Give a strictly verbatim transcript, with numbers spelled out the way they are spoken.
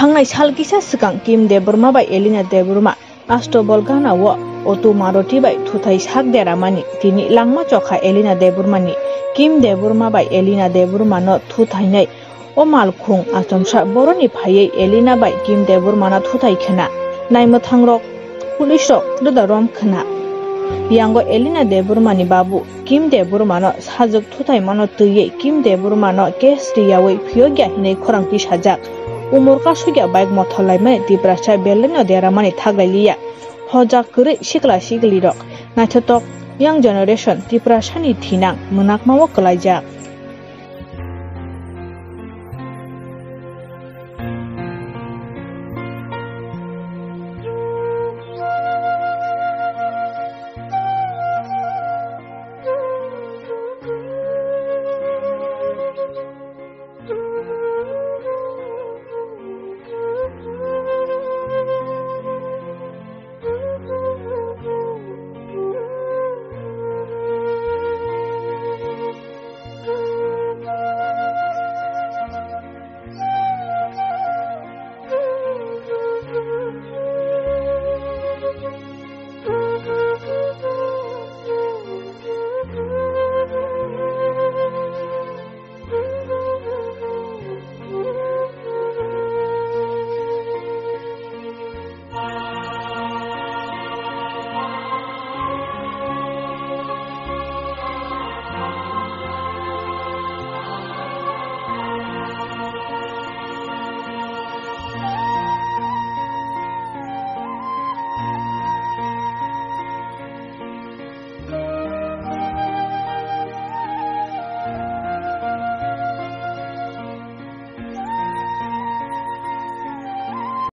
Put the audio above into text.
Thangnai sal kisa swkang Kim Debbarma bai Elina Debbarma Astobol gana o auto Maruti bai thuthai sak deramani tini langma chokha Elina Debbarmani. Kim Debbarma bai Elina Debbarma no thuthainai o malkhung achomsa boroni phaiwi Elina bai Kim Debbarma no thuthai khna naimwthang rok police rok roda rom khna. Yango Elina Debbarmani babu Kim Debbarmano sajwk thuthaimano twiwi Kim Debbarmano case riyawi phiyokya hinwi khorang tisajak. Umor kasukya bike mothor laimani Tiprasa belai no deramani thaklailiya. Hojak kwrwi sikla siklirok naithotok young generation Tiprasani thinang mwnakmao kwlaijak.